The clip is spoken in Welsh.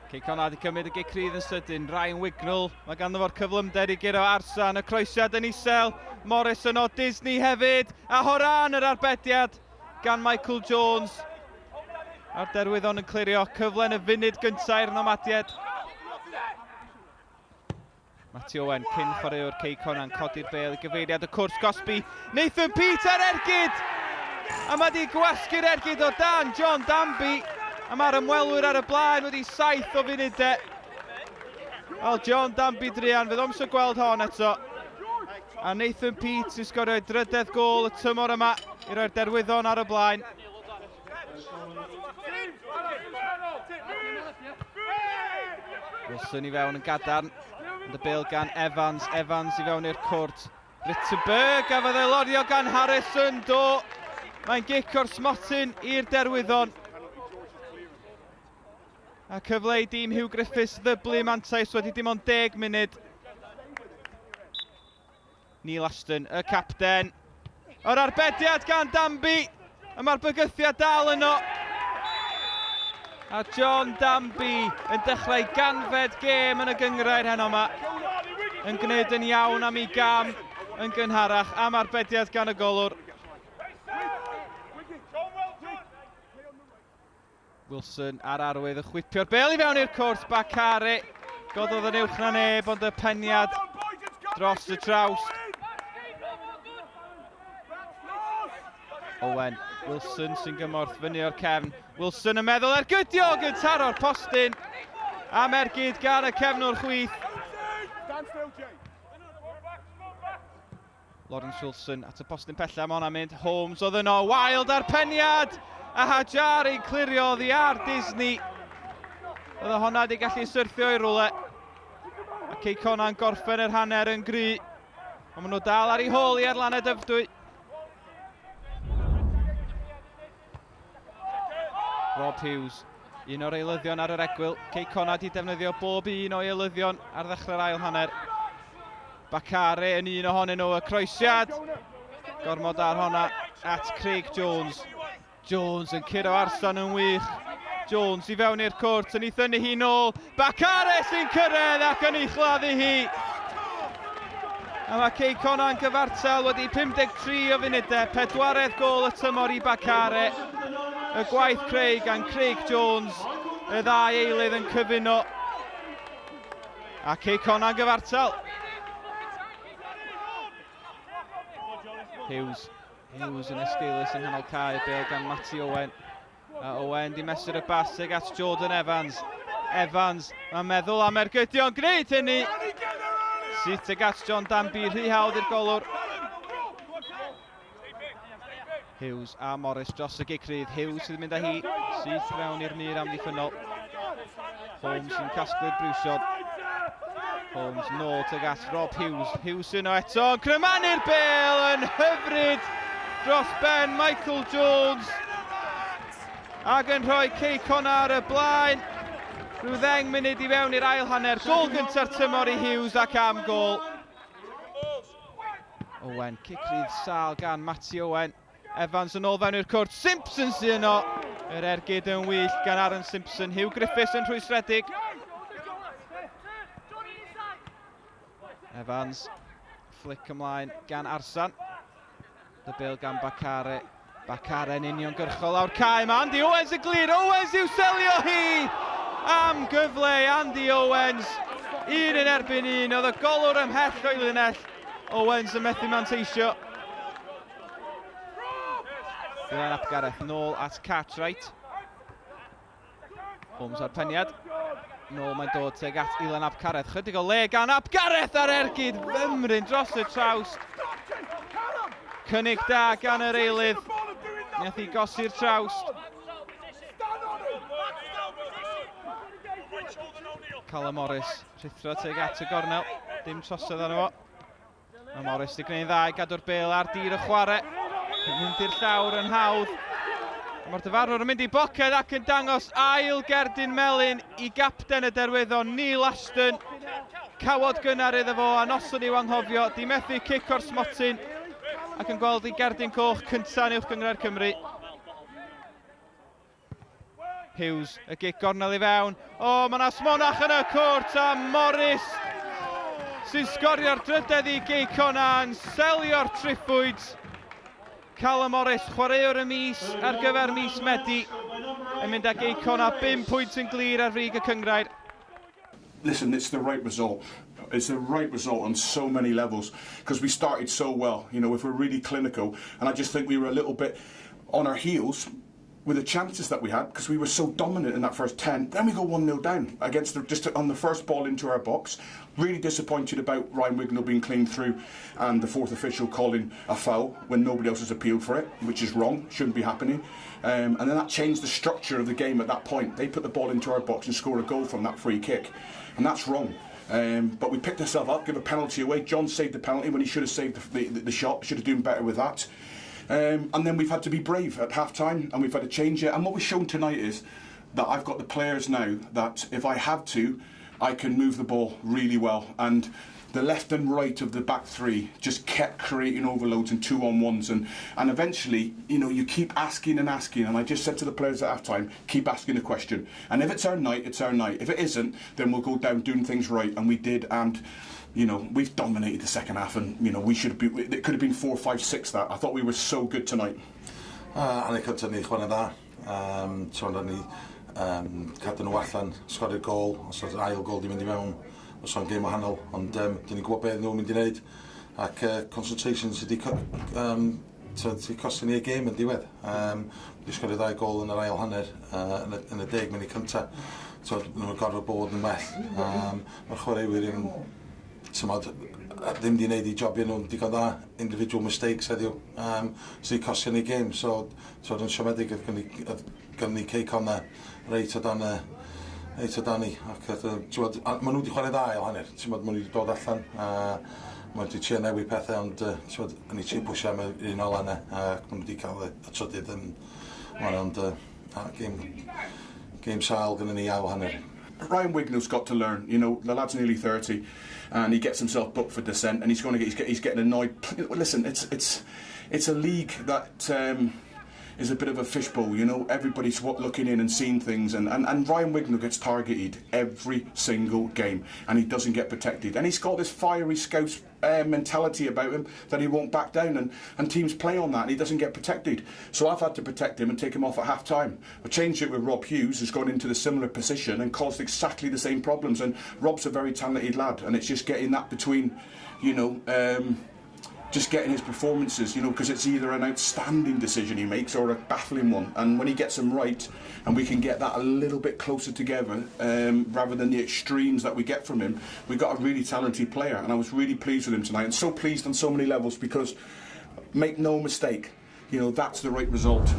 Cei Connah wedi cymryd y gic rydd yn sydyn. Ryan Wignall, mae ganddo fo'r cyflymder i guro Arsan. Y croesiad yn isel. Morris yno, Disney hefyd. A Horan yr arbediad gan Michael Jones. A'r Derwyddon yn clirio cyfle yn y funud gyntaf i'r Nomadiaid. Matty Owen, cyn chwaraewr Cei Connah'n codi'r bêl i gyfeiriad y cwrt gosbi. Nathan Peter ergyd! A mae di gwasgu'r ergyd o dan John Danby. A mae'r ymwelwyr ar y blaen wedi 7 o funudau. Wel, John Danby druan, fydd o'm eisiau gweld hon eto. A Nathan Peate sy'n sgorio ei drydedd gôl y tymor yma i roi'r Derwyddon ar y blaen. Wilson i fewn yn gadarn. Ond y bêl gan Evans. Evans i fewn i'r cwrt. Rittenberg gafodd ei lorio gan Harrison. Do. Mae'n gic o'r smotyn i'r Derwyddon. A cyfle i dîm Hugh Griffiths ddyblu mantais wedi dim ond 10 munud. Neil Ashton, y capten. Yr arbediad gan Danby. A mae'r bygythiad dal yno. A John Danby yn dechrau ganfed gêm yn y gynghrair heno yma. Yn gwneud yn iawn am ei gam yn gynharach am arbediad gan y golwr. Wilson ar arwydd y chwipio'r bel i fewn i'r cwrt. Bakare gododd yn uwch na neb, ond y peniad dros y trawst. Owen Wilson sy'n gymorth fyny o'r cefn. Wilson yn meddwl ergydiog yn taro'r postyn. Am ergyd gan y cefnwr chwith. Lawrence Wilson at y postyn pella, mae hwnna'n mynd. Holmes oedd yno, Wild ar peniad! A Hajari clirio oddi ar Disney. Oedd hwnna wedi gallu syrthio i rwle. A Cei Connah'n gorffen yr hanner yn gry. Ond maen nhw dal ar ei hôl i ar Lannau Dyfrdwy. Rob Hughes, un o'r eilyddion ar yr egwyl. Cei Connah wedi defnyddio bob un o'i eilyddion ar ddechrau'r ail hanner. Bakare yn un ohonyn nhw, y croesiad. Gormod ar honna at Craig Jones. Jones yn curo Arsan yn wych. Jones i fewn i'r cwrt, yn ei thynnu hi nôl. Bakare sy'n cyrraedd ac yn ei chladdu hi. A mae Cei Connah'n gyfartal wedi 53 o funudau, pedwaredd gôl y tymor i Bakare. Y gwaith creu gan Craig Jones, y ddau eilydd yn cyfuno. A Cei Connah'n gyfartal. Hughes, Hughes yn esgeulus yng nghanol cae, bel gan Matty Owen. A Owen di mesur y basig at Jordan Evans. Evans, mae'n meddwl am ergydion, gwneud hynny! Syth ag at John Danby, rhy hawdd i'r golwr. Hughes a Morris dros y gic rydd. Hughes sydd yn mynd â hi syth fewn i'r mur amddiffynnol. Holmes yn casglu'r briwsion. Holmes nôl tuag at Rob Hughes. Hughes yno eto, yn crymanu'r bêl yn hyfryd dros ben Michael Jones. Ac yn rhoi Cei Connah ar y blaen. Rhyw ddeng munud i fewn i'r ail hanner. Gôl gynta'r tymor i Hughes ac am gôl. Owen, cic rydd sâl gan Matty Owen. Evans yn ôl fewn i'r cwrt. Simpson sy'n yno. Yr ergyd yn wyllt gan Aaron Simpson. Hugh Griffiths yn rhwystredig. Evans, flick ymlaen gan Arsan. Y bêl gan Bakare. Bakare yn uniongyrchol lawr cae. Mae Andy Owens yn glir. Owens i'w selio hi! Am gyfle i Andy Owens. Un yn erbyn un. Oedd y golwr ymhell o'i linell. Owens yn methu manteisio. Dylan ap Gareth nôl at Cartwright. Holmes ar peniad. Nôl mae'n dod tuag at Ilan ap Gareth. Chydig o le gan ap Gareth ar ergyd fymryn dros y trawst. Cynnig da gan yr eilydd. Nath i gosi'r trawst. Callum Morris rhuthro tuag at y gornel. Dim trosedd arno fo. Mae Morris wedi gwneud dda i gadw'r bêl ar dir y chwarae. Yn mynd i'r llawr yn hawdd. Mae'r dyfarnwr yn mynd i boced ac yn dangos ail gerdyn melyn i gapten y Derwyddon, Neil Ashton. Cawod gynnar iddo fo a noson i'w anghofio. Di methu cic o'r smotyn ac yn gweld ei gerdyn coch cyntaf yn Uwch Gynghrair Cymru. Hughes, y gic gornel i fewn. O, mae yna smonach yn y cwrt a Morris sy'n sgorio'r drydedd i Gei Connah yn selio'r triffwyd. Callum Morris, chwaraewr y mis ar gyfer mis Medi, yn mynd â Gei Connah 5 pwynt yn glir ar frig y cyngrair. Listen, it's the right result. It's the right result on so many levels because we started so well. If we're really clinical, and I just think we were a little bit on our heels with the chances that we had because we were so dominant in that first 10. Then we go 1-0 down against the, just on the first ball into our box. Really disappointed about Ryan Wignall being cleaned through and the fourth official calling a foul when nobody else has appealed for it, which is wrong, shouldn't be happening. And then that changed the structure of the game at that point. They put the ball into our box and score a goal from that free kick. And that's wrong. But we picked ourselves up, give a penalty away. John saved the penalty when he should have saved the shot, should have done better with that. And then we've had to be brave at half time and we've had to change it. And what we've shown tonight is that I've got the players now that if I have to, I can move the ball really well. And the left and right of the back three just kept creating overloads and 2-on-1s. And eventually, you keep asking and asking. And I just said to the players at half time, keep asking the question. And if it's our night, it's our night. If it isn't, then we'll go down doing things right. And we did. And we've dominated the second half, and we should be. It could have been 4, 5, 6. That I thought we were so good tonight. Hanner cyntaf ni chwarae dda. Ti'n ni cadw nhw allan, sgorio'r gol, os oedd ail gol di mynd i mewn, os o'n gêm wahanol, ond dyn ni'n gwybod beth nhw'n mynd i wneud. Ac concentration sydd wedi costio ni y gêm yn diwedd. Wedi sgorio ddau gol yn yr ail hanner yn y 10 munud cyntaf. So, nhw'n gorfod bod yn well. Mae'r chwaraewyr yn tymod, ddim di wneud i jobiau nhw'n digon dda, individual mistakes heddiw, sydd wedi costio ni gêm. So yn siomedig oedd gynnu ni Cei Connah reit o dan ni. Ac, tymod, maen nhw wedi chwarae dda ail hanner. Tymod, maen nhw wedi dod allan. A maen nhw wedi trio newid pethau, ond tymod, o'n i trio pwysio am yr un ola yna, ac maen nhw wedi cael y trydydd yn... Ond game sal gynnu ni ail hanner. Ryan Wignall's got to learn. The lad's nearly 30, and he gets himself booked for dissent, and he's going to get he's getting annoyed. Listen, it's a league that is a bit of a fishbowl. Everybody's looking in and seeing things, and Ryan Wignall gets targeted every single game, and he doesn't get protected. And he's got this fiery Scouse mentality about him that he won't back down, and teams play on that, and he doesn't get protected. So I've had to protect him and take him off at half time. I changed it with Rob Hughes, who's gone into the similar position and caused exactly the same problems. And Rob's a very talented lad, and it's just getting that between, just getting his performances, because it's either an outstanding decision he makes or a baffling one. And when he gets them right, and we can get that a little bit closer together, rather than the extremes that we get from him, we've got a really talented player. And I was really pleased with him tonight, and so pleased on so many levels because, make no mistake, that's the right result.